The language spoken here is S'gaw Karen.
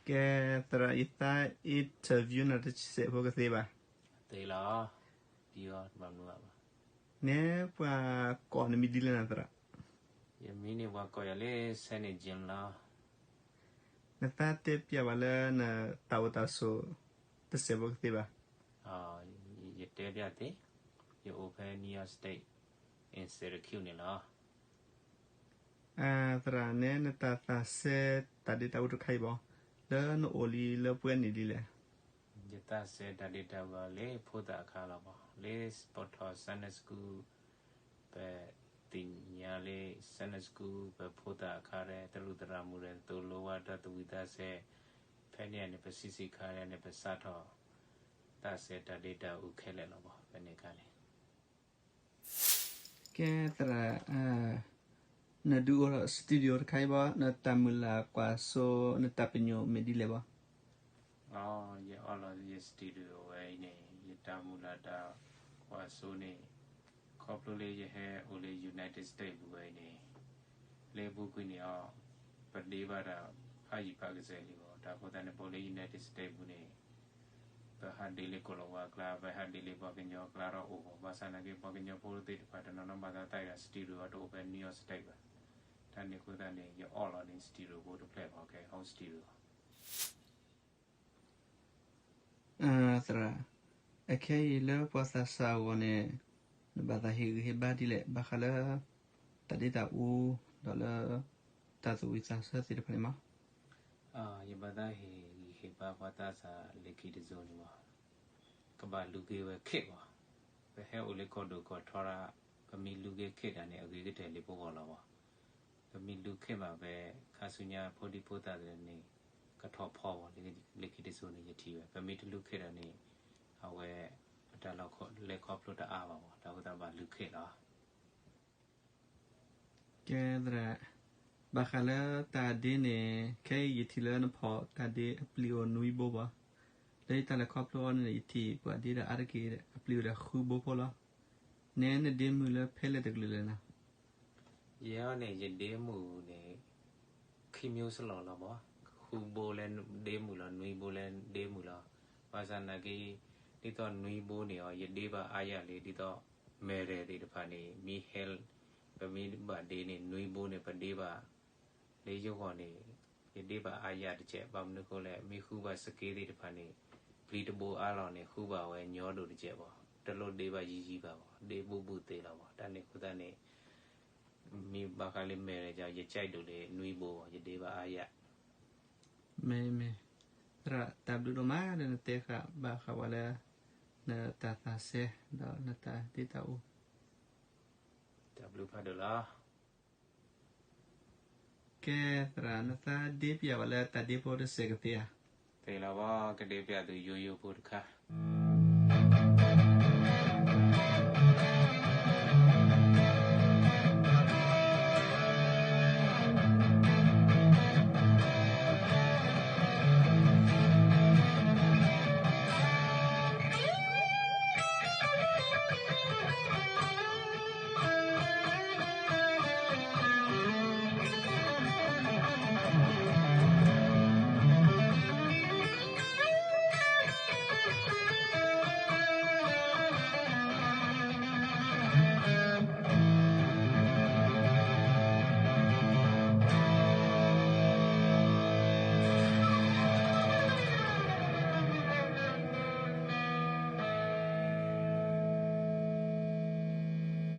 ကဲသရၣ် ယသး interview နၤတစဲးဖိကသ့ဘၣ်. သ့လီၤ, ဒ်အီၤတဘၣ်မနုၤဘၣ်. န့ၣ်ပှၤကိးနမံၤဒ်လဲၣ်နၤသရၣ်. ယမံၤန့ၣ်ပှၤကိးယၤလၢ Senate Jim လီၤ. နသးတဲပျးဘၣ်လၢနတၢ်အိၣ်တၢ်ဆိး တစဲးဖိကသ့ဘၣ်. ယတဲပျးသ့, ယအိၣ်ဖဲ New York State in Syracuse န့ၣ်လီၤ. သရၣ်န့ၣ် နတၢ်သးစဲတၢ်ဒ့တၢ်အူတခါအံၤဘၣ်, လၢနအိၣ်လံလၢပှဲၤန့ၣ်ဒ်လဲၣ်. ယသးစဲတၢ်ဒ့တၢ်အူလၢဖိသၣ်အခါလီၤဘၣ်, လၢပထီၣ် Sunday School ပသ့ၣ်ညါလၢ Sunday School ပဖိသၣ်အခါဒီး သရူးသရၣ်မုၣ်ဒီးသိၣ်လိဝဲဒီးသးဝံၣ်သးစဲ, ဖဲန့ၣ်န့ၣ် ပဆံးဆံးခါဒီးန့ၣ် ပစးထီၣ် သးစဲတၢ်ဒ့တၢ်အူခဲလၢာ်လီၤဘၣ်, ဖဲန့ၣ်အခါန့ၣ် ကဲသရၣ်, နဒုးအိၣ် studio တခါအံၤဘၣ်, နတၢ်မုၢ်လၢ်ကွၢ်စိ နတၢ်ပညိၣ်မ့ၢ်ဒ်လဲၣ်ဘၣ်. ယအီၣ်လီၤယ studio ဝဲအံၤန့ၣ် ယတၢ်မုၢ်လၢ်တၢ်ကွၢ်စိန့ၣ် ခီဖျိလၢယဟဲအိၣ်လၢ United States ပူၤဝဲအံၤန့ၣ် လၢပူၤကွံာ်န့ၣ်အီၤ ပဒ့ဘၣ်တၢ်ဖးယံၤဖးကစဲးလံဘၣ်. တၢ်ဃိသတးန့ၣ် ပအိၣ်လၢ United States ပူၤန့ၣ် ပဟးဒ့လၢကိၣ်လၤဝါကျါ, ပဟးဒ့လၢပှၤကညီကျါဒီးအိၣ်ဘၣ်. ဘၣ်ဆၣ်နာ်က့ ပှၤကညီဖိသ့ၣ်တဖၣ်တနီၤနီၤဘၣ်သးသးအံၤဒီး studio အတအိၣ်ဖဲ New York State ဘၣ်. တၢ်န့ၣ်အဃိသတးန့ၣ် ယအီၣ်လီၤန့ၣ် studio ဖိတဖျၢၣ်ဘၣ်, ကဲ home studio သရၣ်, အခဲအံၤလၢပှၤသးစၢ်အဂီၢ်န့ၣ် နဘၣ်သးဟ့ၣ်ဂံၢ်ဟ့ၣ်ဘါဒ်လဲၣ် ဘၣ်ဃးလၢ တၢ်ဒ့တၢ်အူ ဒီးလၢ တၢ်သးဝံၣ်သးဆၢသ့ၣ်တဖၣ်န့ၣ်မး. ယဘၣ်သးဟ့ၣ်ဂံၢ်ဟ့ၣ်ဘါပှၤသးစၢ်လၢခံတစိၤန့ၣ်မး, ကဘၣ်လူၤက့ၤဝဲခ့ၣ်ဘၣ်. ပဟဲအိၣ်လၢကီၢ်ဒိၣ်ကီၢ်ထီရၣ်, ပမ့ၢ်လူၤက့ၤခ့ၣ်တၢ်န့ၣ် အဂ့ၤကတၢၢ်လၢပဂီၢ်လီၤဘၣ်. ပမ့ၢ်လူၤခ့ၣ်မး ပခါဆူညါဖိဒံဖိသၣ်သ့ၣ်န့ၣ် ကထီၣ်ဖီဘၣ်, လၢခံတစိၤန့ၣ် ယထံၣ်ဝဲ ပမ့ၢ်တလူၤခ့ၣ်ဒီးန့ၣ် အဝဲ ပတၢ်လဲၤခီဖျိတအါဘၣ်ဘၣ်. တၢ်ဃိသတးဘၣ်လူၤခ့ၣ်လီၤ. ကဲသရၣ်, ဘၣ်ဃးလၢတၢ်ဒ့န့ၣ် ခဲအံၤယထံၣ်လၢနဖီၣ်တၢ်ဒ့အပျံၤအိၣ်နွံဘိဘၣ်. လၢယတၢ်လဲၤခီဖျိအီၤန့ၣ် ယထံၣ်ပှၤဒ့ဒီးအါတက့ၢ် အပျံၤအိၣ်ဒီးဃုဘိဖိလီၤ. နဲနဒ့မုၢ်လၢဖဲလဲၣ်တကလုာ်လဲၣ်နၤ. ယဲန့ၣ် ယဒ့မုၢ်န့ၣ် ခံမျိုးစလီၤလီၤဘၣ်. ဃုဘိလၢဒ့မုၢ်လီၤ, နွံဘိလၢဒ့မုၢ်လီၤ. ဘၣ်ဆၣ်နာ်က့ ဒ်သိးနွံဘိန့ၣ်အီၤ ယဒ့ဘၣ်အါယၢ်လံ ဒ်သိး မဲၢ်ရဲၣ်သ့ၣ်တဖၣ်န့ၣ် မ့ၢ်ဟဲ ပမ့ၢ်ဘၣ်ဒ့န့ၣ် နွံဘိန့ၣ် ပဒ့ဘၣ် လၢယဂီၢ်န့ၣ် ယဒ့ဘၣ်အါယၢ်တကဲး. ဘၣ်မနုၤဃိလဲၣ် မ့ၢ်ဃုဘၣ်စက့သ့ၣ်တဖၣ်န့ၣ် ပျံၤတဘိအါလီၤန့ၣ် ဃုဘၣ်ဝဲညီဒိၣ်တကဲးဘၣ်. တလိၣ်ဒ့ဘၣ်ယံာ်ယံာ်ဘၣ်ဘၣ်, ဒ့ဘူးဘူးသ့လီၤဘၣ်. တၢ်န့ၣ်အဃိသတးန့ၣ် မ့ၢ်ဘၣ်ဃးလၢမဲၢ်ရဲၣ် ယကၠဲးဒိၣ်လၢနွံဘိဘၣ်, ယဒ့ဘၣ်အါယၢ်. မ့ၢ်မ့ၢ်, သရၣ်တၢ်ဘျုးဒိၣ်မးလၢနတဲဃာ်ဘၣ်ဃးဝဲလၢ နတၢ်သးစဲ ဒီးနတၢ်ဒ့တၢ်အူ. တၢ်ဘျုးဖးဒိၣ်လီၤ. ကဲသရၣ် နသးဒ့ပျးဝဲလၢတၢ်ဒ့ဖိတစဲးကသ့ဧါ. သ့လီၤဘၣ်, ကဒ့ပျးသုယိယိဖိတခါ.